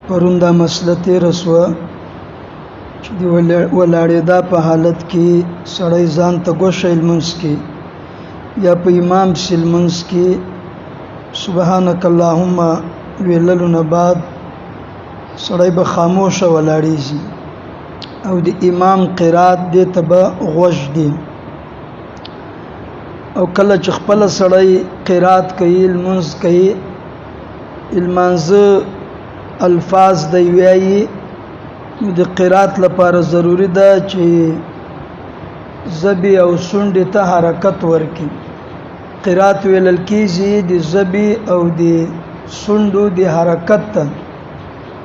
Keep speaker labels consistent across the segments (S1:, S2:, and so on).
S1: پرون دا مسله تېره سوه چې د ولاړېدا په حالت کې سړی ځان ته ګوښی لمونځ کې یا په امام پسې لمونځ کې سبحانک اللهم ویللو نه بعد سړی به خاموشه ولاړېږي او د امام قرات دې ته به غوږ دی. او کله چې خپل سړی قرات کوي، لمونځ کوي، لمانځه الفاظ دی وایي، نو د قرات لپاره ضروري ده چې زبی او سونډې ته حرکت ورکړي. قرات ویلل کیږي د زبی او د سونډو د حرکت ته.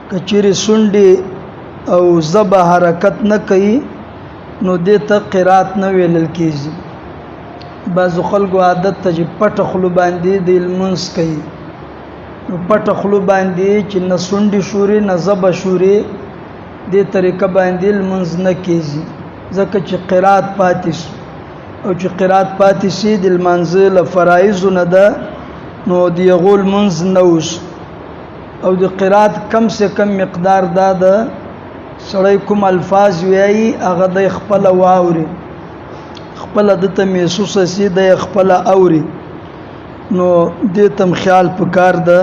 S1: که چیرې سونډې او زبه حرکت نه کوي نو دې ته قرات نه ویلل کیږي. بعضو خلکو عادت ته چې پټه خوله باندې د لمونځ کوي، نو پټه خوله باندې چې نه سونډې شوري نه زبه شوري، دې طریقه باندې لمونځ نه کیږي، ځکه چې قرات پاتې شو. او چې قرات پاتې شي د لمانځه له فرایضو نه ده، نو د هغو لمونځ نه وشي. او د قرات کم سه کم مقدار دا ده سړی کوم الفاظ ویایي هغه دی خپله واوري، خپله ده ته محسوسه سي، دی خپله اوري، نو دې ته هم خیال پکار ده.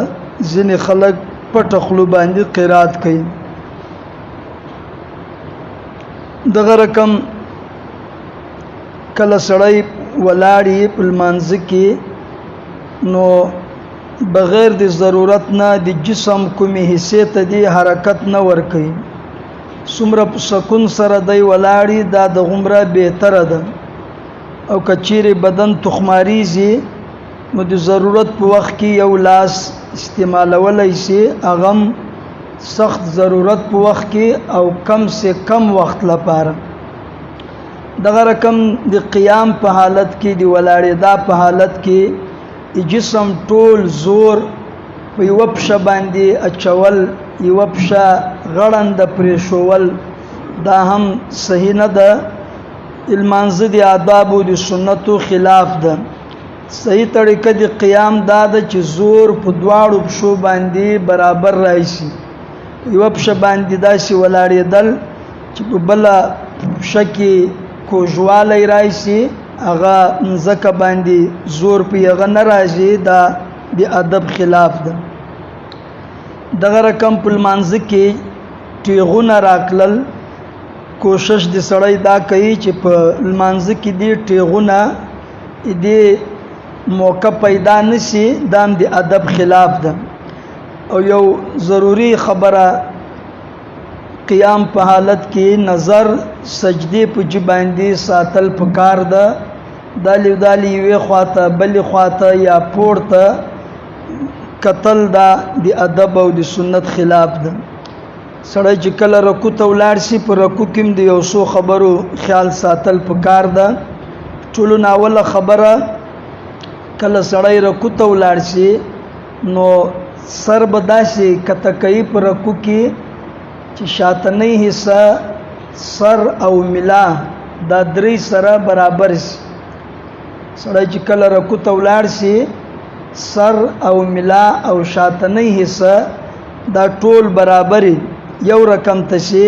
S1: ځینې خلک پټه خوله باندې قرات کوي. دغه رقم کله سړی ولاړ یې په لمانځه کې، نو بغیر د ضرورت نه د جسم کومې حصې ته دی حرکت نه ورکوي. څومره په سکون سره دی ولاړي دا د غومره بهتره ده. او که چیرې بدن تخماریږي نو د ضرورت په وخت کې یو لاس استعمالولی شي، هغه هم سخت ضرورت په وخت کې او کم سه کم وخت لپاره. دغه رقم د قیام په حالت کې، د ولاړېدا په حالت کې د جسم ټول زور په یوه پښه باندې اچول، یوه پښه غړنده پرېښوول، دا هم صحیح نه ده. لمانځه د آدابو د سنتو خلاف ده. صحیح طریقه د قیام دا ده چې زور په دواړو پښو باندې برابر راشي. یوه پښه باندې داسې ولاړېدل چې په بله پښه کې کوږوالی راشي، هغه مځکه باندې زور په هغه نه راځي، دا د ادب خلاف ده. دغه رقم په لمانځه کې ټیغونه راکلل، کوشش د سړی دا کوي چې په لمانځه کې دې ټیغونه دې موقع پیدا نشي، دا هم د ادب خلاف ده. او یو ضروري خبره، قیام په حالت کې نظر سجدې په جی باندې ساتل پکار ده. دالی دالی یوې خواته بلې خواته یا پورته کتل دا د ادب او د سنت خلاف ده. سړی چې کله رکوع ته ولاړ سي، په رکوع کې هم د یو څو خبرو خیال ساتل پکار ده. ټولو نه اوله خبره، کله سړی رکوع ته ولاړ سي نو سر به داسې کته کوي په رکوع کې چې شاتنۍ حصه سر او ملا دا درې سره برابر سي. سړی چې کله رکوع ته ولاړ سي، سر او ملا او شاتنۍ حصه دا ټول برابرې یو رقم ته شي،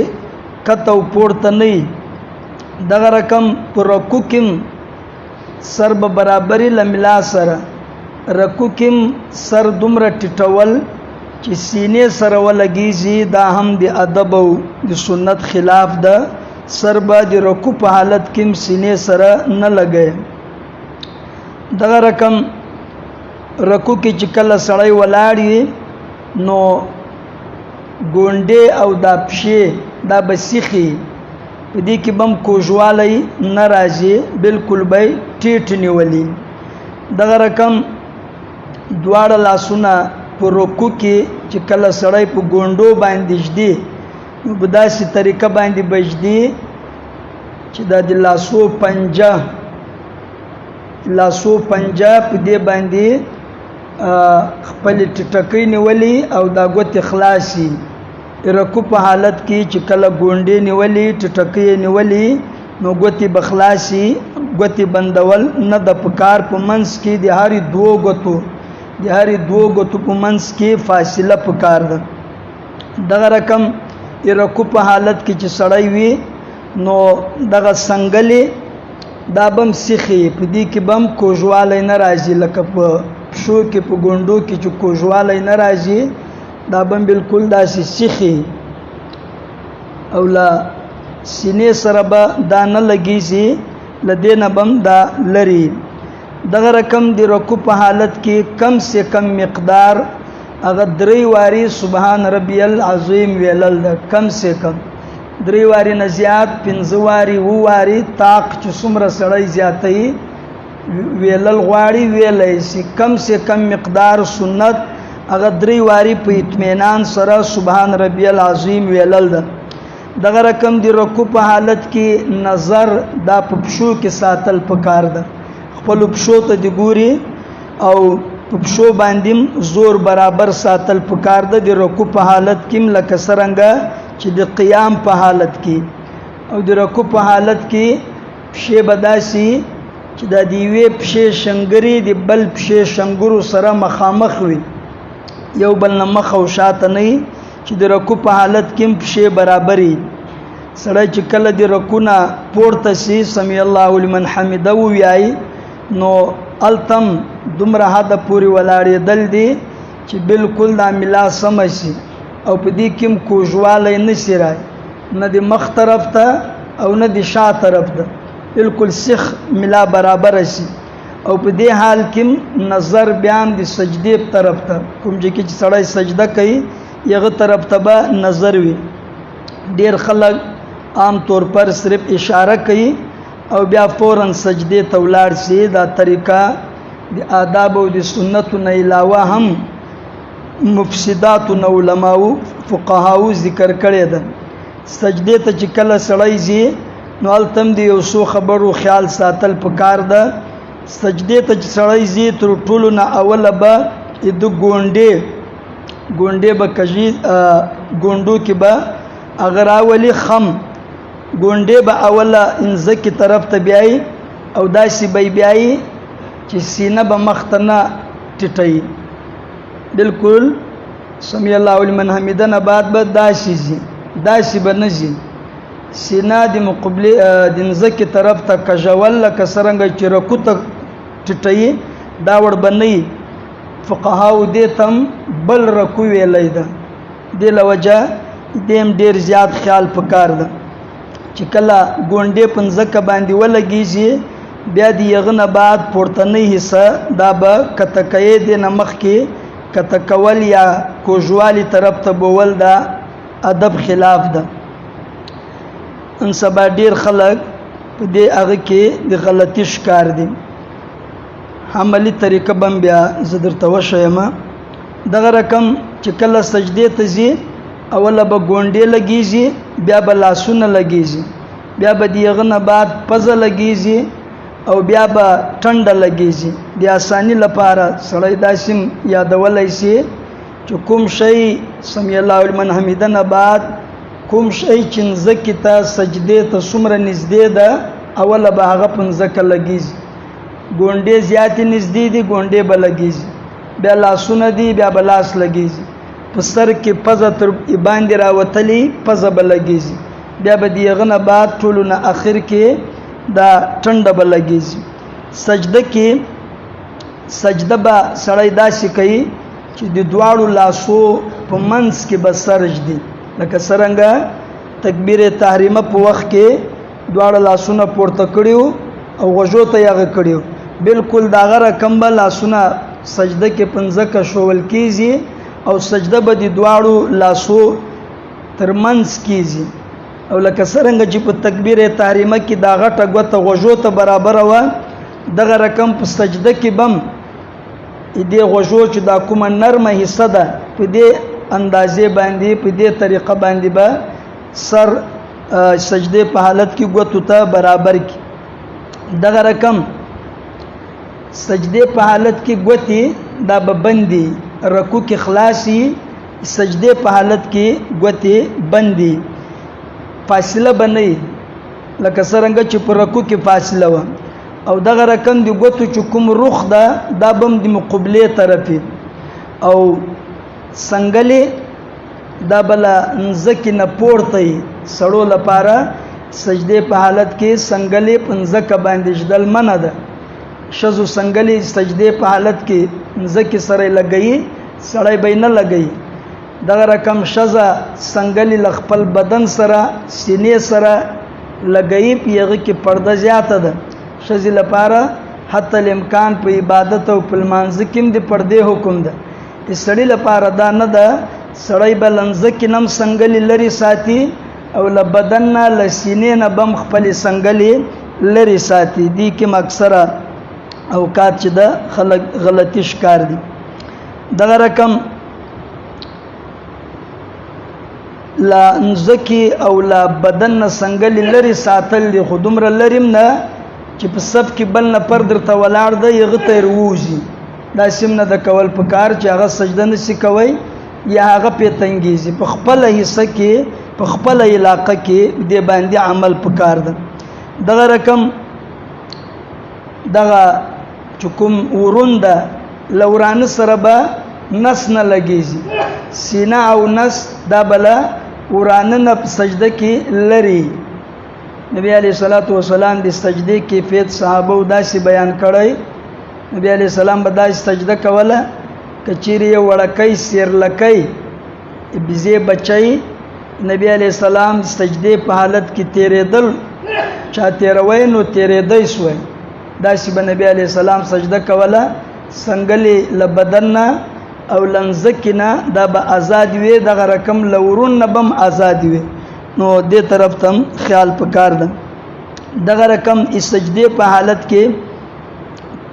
S1: کته او پورته نه وي. دغه رقم په رکوع کې سر به برابرې له ملا سره، رکوع کې سر دومره ټیټول چې سینې سره ولګیږي، دا هم د ادب او د سنت خلاف ده. سر به د رکوع په حالت کې سینې سره نه لګی. دغه رقم رکوع کې چې کله سړی ولاړ وي نو ګونډې او دا پښې دا به سیخي، په دې کې به هم کوږوالی نه راځي، بالکل به یې ټیټ نیولي. دغه رقم دواړه لاسونه په رکوع کې چې کله سړی په ګونډو باندې ږدي نو په داسې طریقه باندې به ږدي چې دا د لاسو پنجه، لاسو پنجه په دې باندې خپلې ټټکۍ نیولي او دا ګوتې خلاصي. رکوع په حالت کې چې کله ګونډې نیولي، ټټکۍ یې نیولي، نو ګوتې به خلاصي. ګوتې بندول نه د پکار. په منځ کې د هرې دوو ګوتو، د هرې دوو ګوتو په منځ کې فاصله پکار ده. دغه رقم د رکوع په حالت کې چې سړی وي نو دغه سنګلې دا بم سیخي، په دې کې بم کوږوالی نه راځي، لکه په پښو کې په ګونډو کې چې کوږوالی نه راځي، دا بم بالکل داسې سیخي او له سینې سره به دا نه لګیږي، له دې نه بم دا لري. دغه رقم د رکوع په حالت کې کم سه کم مقدار هغه درې واري سبحان ربي العظیم ویلل ده، کم سه کم درې واري نه زیات، پنځه واري، اووه واري، طاق چې څومره سړی زیاتوي ویلل غواړي ویلی سي. کم سه کم مقدار سنت هغه درې واري په اطمینان سره سبحان ربي العظیم ویلل ده. دغه رقم د رکوع په حالت کې نظر دا په پښو کې ساتل پکار ده، خپلو پښو ته دې ګوري او په پښو باندې زور برابر ساتل پکار ده د رکوع په حالت کې، لکه څرنګه چې د قیام په حالت کې. او د رکوع په حالت کې پښې به داسې چې دا د یوې پښې شنګرې د بل پښې شنګرو سره مخامخ وي، یو بل نه مخ او شاته نه وي، چې د رکوع په حالت کې هم پښې برابرې. سړی چې کله د رکوع نه پورته سي سمع الله لمن حمده ووایي نو هلته هم دومره حده پورې ولاړېدل دي چې بالکل دا ملا سمه سي او په دې کې هم کوږوالی نه سي راي، نه د مخ طرف ته او نه د شا طرف ته، بالکل سیخ ملا برابره سي. او په دې حال کې نظر بیا هم د سجدې په طرف ته، کوم ځای کې چې سړی سجده کوي هغه طرف ته به نظر وي. ډېر خلک عام طور پر صرف اشاره کوي او بیا فورا سجدې ته ولاړ سي. دا طریقه د آداب او د سنتو نه علاوه هم مفسداتو نه علماو فقهاو ذکر کړې ده. سجدې ته چې کله سړی ځي نو هلته هم د یو څو خبرو خیال ساتل پکار ده. سجدې ته چې سړی ځي تر ټولو نه اوله به د ګونډې، ګونډې به کږي، ګونډو کې به هغه راولي خم، ګونډې به اوله انځکې طرف ته بیایي او داسې به یې بیایي چې سینه به مخ ته نه ټیټوي، بالکل سمع الله لمن حمده نه بعد به داسې ځي، داسې به نه ځي. سینه د مقابلې د مځکې طرف ته کږول لکه څرنګه چې رکوع ته ټیټوي دا وړ به نه وي. فقهاو دې ته هم بل رکوع ویلی ده، دې له وجه دې هم ډېر زیات خیال پکار ده چې کله ګونډې په مځکه باندې ولګېږي بیا د هغه نه بعد پورتنۍ حصه دا به کته کوې، دې نه مخکې کته کول یا کوږوالي طرف ته بوول دا ادب خلاف ده. نن سبا ډېر خلک په دې هغه کې د غلطي ښکار دي. عملي طریقه به هم بیا زه درته وښیم. دغه رقم چې کله سجدې ته ځي اوله به ګونډې لګېږي، بیا به لاسونه لګېږي، بیا به د هغه نه بعد پزه لګېږي او بیا به ټنډه لګېږي. د اساني لپاره سړی داسې هم یادولی شي چې کوم شی سمع الله لمن حمده نه بعد کوم شی چې مځکې ته سجدې ته څومره نږدې ده اوله به هغه په مځکه لګېږي. ګونډې زیاتې نږدې دي ګونډې به لګېږي، بیا لاسونه دي بیا به لاس لګېږي، په سر کې پزه تر باندې راوتلې پزه به لګېږي، بیا به د هغه نه بعد ټولو نه اخر کې دا ټنډه به لګېږي. سجده کې سجده به سړی داسې کوي چې د دواړو لاسو په منځ کې به سر ږدي، لکه څرنګه تکبیر تحریمه په وخت کې دواړه لاسونه پورته کړي او غوږو ته یې هغه کړي، بالکل د هغه رقم به لاسونه سجده کې په مځکه ښوول کېږي او سجده به د دواړو لاسو تر منځ کېږي. او لکه څرنګه چې په تکبیر تحریمه کې دا غټه ګوته غوږو ته برابره وه، دغه رقم په سجده کې بم دې غوږو چې دا کومه نرمه حصه ده په دې اندازې باندې په دې طریقه باندې به سر سجدې په حالت کې ګوتو ته برابر کی. دغه رقم سجدې په حالت کې ګوتې دا به بندي، رکوع کې خلاصي، سجدې په حالت کې ګوتې بندي، فاصله به نه وي لکه څرنګه چې په رکوع کې فاصله وه. او دغه رقم د ګوتو چې کوم رخ ده دا به هم د مقابلې طرف وي. او څنګلې دا به له مځکې نه پورته وي. سړو لپاره سجدې په حالت کې څنګلې په مځکه باندې ږدل منع ده. ښځو څنګلې سجدې په حالت کې مځکې سره لګوي، سړی به یې نه لګوي. دغه رقم ښځه څنګلې له خپل بدن سره سینې سره لګوي، په هغه کې پرده زیاته ده. ښځې لپاره حتی الامکان په عبادت او په لمانځه کې هم د پردې حکم ده. د سړي لپاره دا نه ده، سړی به له مځکې نه هم څنګلې لرې ساتي او له بدن نه له سینې نه به هم خپلې څنګلې لرې ساتي. دې کې هم اکثره اوقات چې ده خلک غلطي ښکار دي. دغه رقم له مځکې او له بدن نه څنګلې لرې ساتل دي، خو دومره لرې هم نه چې په صف کې بل نفر درته ولاړ دی هغه ته یې ووځي. داسې هم نه ده کول پکار چې هغه سجده نشي کوی یا هغه پې تنګېږي. په خپله حصه کې په خپله علاقه کې دې باندې عمل پکار ده. دغه رقم دغه چې کوم ورون ده له ورانه سره به نس نه لګېږي، سینه او نس دا به له ورانه نه په سجده کې لري. نبی علیه الصلاة والسلام د سجدې کیفیت صحابه داسې بیان کړی. نبی علیه السلام به داسې سجده کوله که چیرې یو وړکی سیرلکی بزې بچی نبی علیه السلام سجدې په حالت کې تیرېدل، چا تیروی نو تیرېدی سوی. داسې به نبی علیه السلام سجده کوله، څنګلې له بدن نه او له مځکې نه دا به ازاد وي، دغه رقم له ورون نه به هم ازاد وي. نو دې طرف ته هم خیال پکار ده. دغه رقم سجدې په حالت کې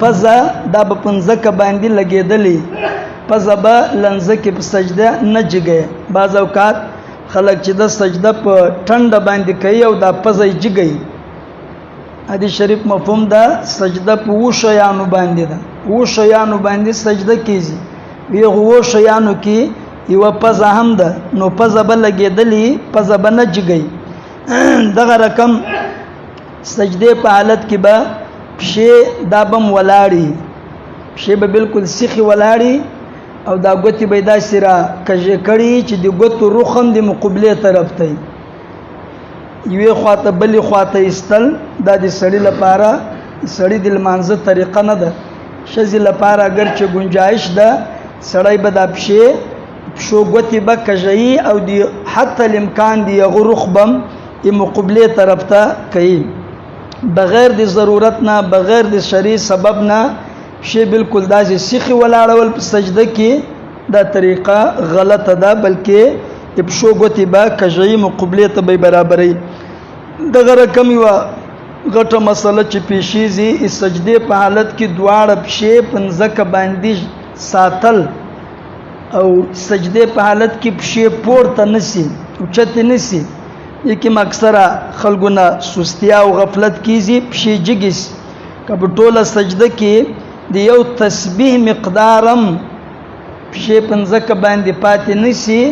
S1: پزه دا به په مځکه باندې لګېدلې، پزه به له مځکې په سجده نه جګوي. بعض اوقات خلک چې د سجده په ټنډه باندې کوي او دا پزه یې جګوي. حدیث شریف مفهوم ده سجده په اوو شیانو باندې ده، اوو شیانو باندې سجده کیږي. هغو اوو شیانو کې یوه پزه هم ده، نو پزه به لګېدلې، پزه به نه جګوي. دغه رقم سجدې په حالت کې به پښې دا به هم ولاړي، پښې به بالکل سیخې ولاړي او دا ګوتې به یې داسې را کږې کړي چې د ګوتو رخ هم د مقبلې طرف ته وي، یوې خواته بلې خواته ایستل دا د سړي لپاره سړي د لمانځه طریقه نه ده. ښځې لپاره اګر چې ګنجایش ده، سړی به دا پښې پښو ګوتې به کږوي او د حتی الامکان د هغه رخ به هم د مقبلې طرف ته کوي. بغیر د ضرورت نه، بغیر د شرعي سبب نه پښې بالکل داسې سیخې ولاړول په سجده کې دا طریقه غلطه ده، بلکې د پښو ګوتې به کږوي، مقبلې ته به یې برابروي. دغه رقم یوه غټه مسله چې پېښېږي، سجدې په حالت کې دواړه پښې په مځکه باندې ساتل او سجدې په حالت کې پښې پورته نه سي، اوچتې نه سي. دې کې هم اکثره خلکو نه سستیا او غفلت کېږي، پښې جګې سي. که په ټوله سجده کې د یو تسبیح مقدار هم پښې په مځکه باندې پاتې نه سي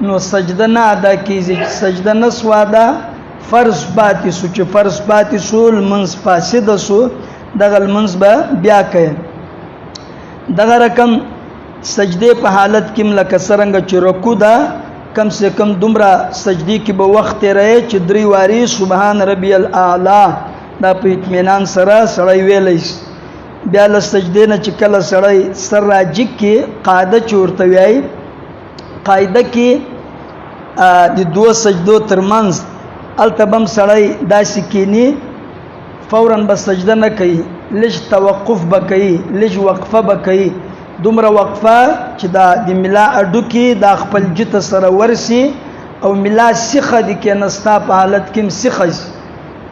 S1: نو سجده نه ادا کېږي. چې سجده نه سوه ادا، فرض پاتې سو، چې فرض پاتې سو لمونځ فاسد سو، دغه لمونځ به بیا کوي. دغه رقم سجدې په حالت کې هم لکه څرنګه چې رکوع ده، کم سے کم دومره سجدې کې به وخت تېروي چې درې وارې سبحان ربي الاعلی دا په اطمینان سره سړی ویلی شي. بیا له سجدې نه چې کله سړی سر راجګ کړي، قاعده چې ورته وایي، قاعده کې د دوو سجدو ترمنځ هلته به هم سړی داسې کینی، فورا به سجده نه کوي، لږ توقف به کوي، لږ وقفه به کوي، دومره وقفه چې دا د ملا هډوکي دا خپل جته سره ورسي او ملا سیخه د کېنستا په حالت کې هم سیخه شي،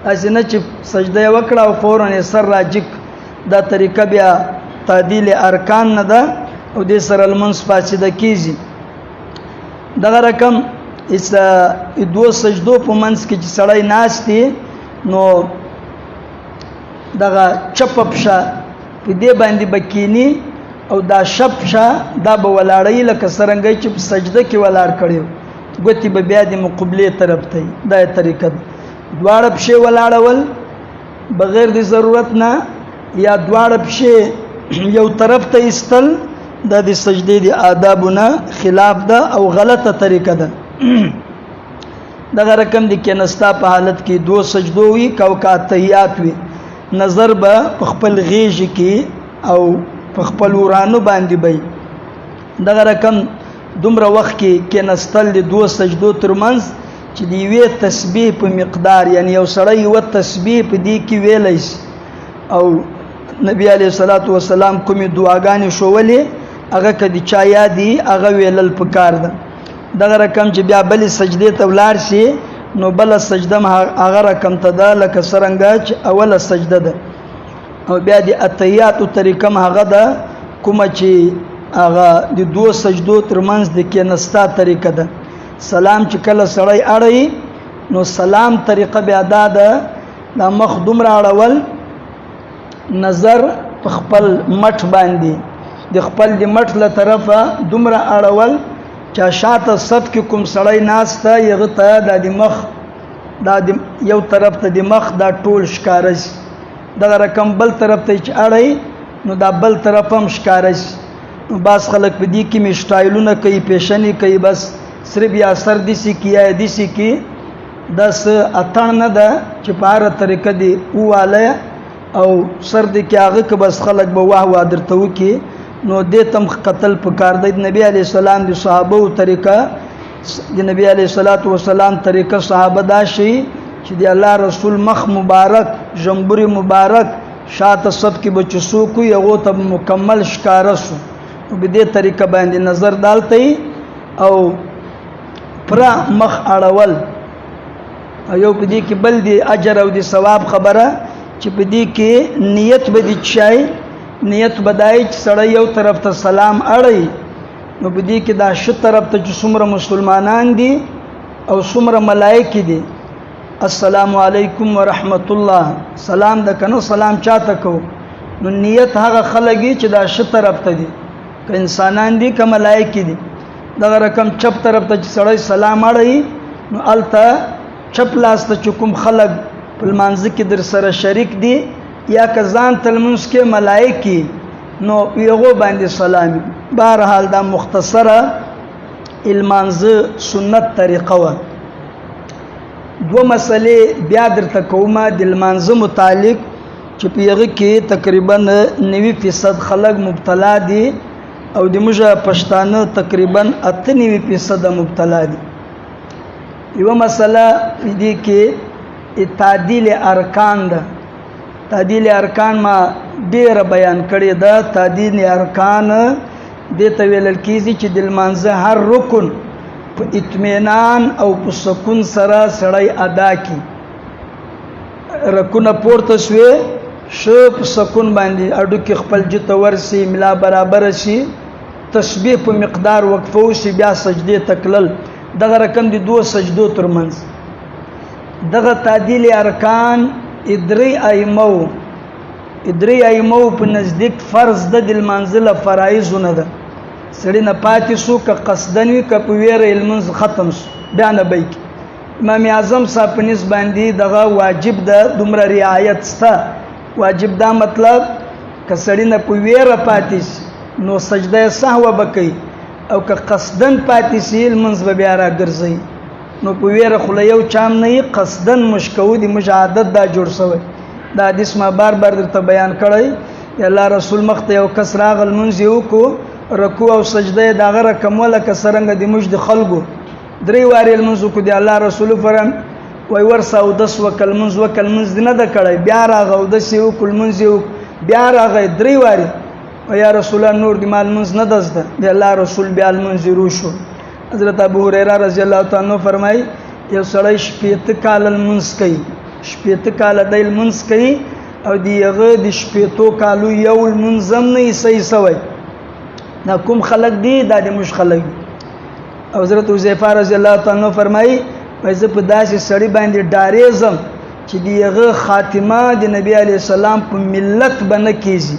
S1: داسې نه چې سجده یې وکړه او فورا یې سر راجګ. دا طریقه بیا تعدیل ارکان نه ده او دې سره لمونځ فاسده کېږي. دغه رقم دوو سجدو په منځ کې چې سړی ناست دی نو دغه چپه پښه په دې باندې به کینی او دا ښه پښه دا به ولاړوي لکه څرنګه چې په سجده کې ولاړ کړی، ګوتې به بیا د مقبلې طرف ته وي. دا یې طریقه ده. دواړه پښې ولاړول بغیر د ضرورت نه، یا دواړه پښې یو طرف ته ایستل دا د سجدې د آدابونه خلاف ده او غلطه طریقه ده. دغه رقم د کینستا په حالت کې دوه سجدو وي کو کا تحیات وي، نظر به په خپل غیږ کې او په خپل ورانو باندې به. دغه رقم دومره وخت کې کینستل د دوه سجدو ترمنځ چې د یوې تسبیح په مقدار، یعنی یو سړی یوه تسبیح په دې کې ویلی شي. او نبی علیه الصلاة والسلام کومې دعاګانې ښوولې هغه که د چا یاد وي هغه ویلل پکار ده. دغه رقم چې بیا بلې سجدې ته ولاړ شي نو بله سجده هم هغه رقم ته ده لکه څرنګه چې اوله سجده ده. او بیا د اتحیاتو طریقه هم هغه ده کومه چې هغه د دوو سجدو ترمنځ د کېنستا طریقه ده. سلام چې کله سړی اړوي نو سلام طریقه بیا دا ده، دا مخ دومره اړول، نظر په خپل مټ باندې د خپل د مټ له طرفه دومره اړول چې شاته صف کې کوم سړی ناست دی هغه ته دا د مخ دا د یو طرف ته د مخ دا ټول ښکاره شي. دغه رقم بل طرف ته چې اړوي نو دا بل طرف هم ښکاره شي. نو بعض خلک په دې کې مې سټایلونه کوي، پیشنې کوي، بس صرف یا سر داسې کړي یا داسې کړي. دا څه اتڼ نه ده چې په هره طریقه دې وواله او سر دې کې هغه که بس خلک به واه واه درته وکړي. نو دې ته هم قتل پکار دی. د نبی علیه السلام د صحابو طریقه، د نبی علیه الصلاة والسلام طریقه صحابه دا شي چې د الله رسول مخ مبارک، جمبوري مبارک شاته صف کې به چې څوک وي هغو ته به مکمل ښکاره سو. نو په دې طریقه باندې نظر دالته او پره مخ اړول. او یو په دې کې بل دی اجر او د ثواب خبره چې په دې کې نیت به دې چای، نیت به دای چې سړی یو طرف ته سلام اړوي نو په دې کې دا ښه طرف ته چې څومره مسلمانان دي او څومره ملایکې دي، السلام علیکم ورحمت الله، سلام د کنه سلام چاته کو. نو نیت هغه خلک چې دا ښه طرف ته دي، که انسانان دي که ملایکې دي. دغه رقم چپ طرف ته چې سړی سلام اړوي نو هلته چپ لاس ته چې کوم خلک په لمانځه کې در سره شریک دي یا که ځان ته لمونځ کې ملایکې نو هغو باندې سلام. بهرحال دا مختصره لمانځه سنت طریقه وه. دوه مسئلې بیا درته کومه د لمانځه متعلق چې په هغه کې تقریبا 90% خلک مبتلا دي او د موږ پښتانه تقریبا 98% مبتلا دي. یوه مسله په دې کې تعدیل ارکان ده. تعدیل ارکان ما ډېره بیان کړې ده. تعدیل ارکان دې ته ویل کېږي چې د لمانځه هر رکن په اطمینان او په سکون سره سړی ادا کړي. رکونه پورته شوې ښه په سکون باندې هډوکي خپل جته ورسي، ملا برابره شي، تسبیح په مقدار وقفه وشي، بیا سجدې ته تلل. دغه رقم د دوو سجدو ترمنځ دغه تعدیل ارکان درې ائمو په نزدیک فرض ده، د لمانځه له فرایضو نه ده. سړی نه پاتې سو که قصدن وي که په ویره یې لمونځ ختم سو بیا نه به یې. امام اعظم صاحب په نسبت باندې دغه واجب ده، دومره رعایت سته. واجب دا مطلب که سړی نه په ویره پاتې سي نو سجده سهوه به کوي، او که قصدن پاتې سي لمونځ به بیا راګرځوي. نو په ویره خو له یو چام نه یي، قصدن موږ کوو، د موږ عادت دا جوړ سوی. دا حدیث ما بار بار درته بیان کړی. الله رسول مخ ته یو کس راغل، لمونځ یې وکړو، رکوع او سجده یې د هغه رقم وه لکه څرنګه د موږ د خلکو. درې وارې لمونځ وکړو، د الله رسول فرم وایي ورسه اودس وکړه، لمونځ وکړه، لمونځ دې نه ده کړی. بیا راغی اودس یې وکړو، لمونځ یې وکړو، بیا راغی درې وارې، یا رسول الله نور دې ما لمونځ نه ده زده. د الله رسول بیا لمونځ یې روشو. حضرت ابو هريره رضی الله تعالی عنہ فرمایي یو سړی شپېته کاله لمونځ کوي، شپېته کاله دی لمونځ کوي او د هغه د شپېتو کالو یو لمونځ هم نه یې صحیح سوی. دا کوم خلک دي؟ دا د موږ خلک دي. او حضرت حذیفه رضی الله تعالی عنہ فرمایي وایي زه په داسې سړي باندې ډارېږم چې د هغه خاتمه د نبی علیه السلام په ملت به نه کېږي،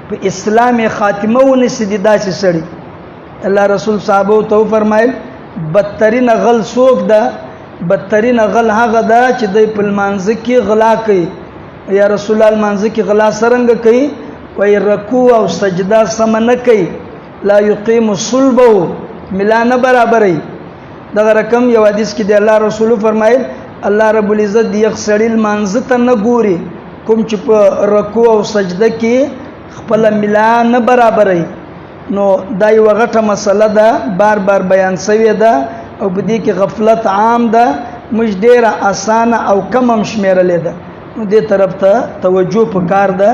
S1: په اسلام یې خاتمه ونسي د داسې سړي. الله رسول صحابو ته وفرمایل بدترین غل څوک ده؟ بدترین غل هغه ده چې دی په لمانځه کې غلا کوي. یا رسول الله لمانځه کې غلا څرنګه کوي؟ وایي رکوع او سجده سمه نه کوي، لا یقیم صلبه، ملا نه برابرې. دغه رقم یو حدیث کې د الله رسول فرمایل، الله رب العزت د یخ سړی لمانځه ته نه ګوري کوم چې په رکوع او سجده کې خپل ملا نه برابرې. نو دا یو غټه مسله ده، بار بار بیان شوې ده او په دې کې غفلت عام ده، موږ ډیره اسانه او کم هم شمیرلې ده. نو دې طرف ته توجه پکار ده.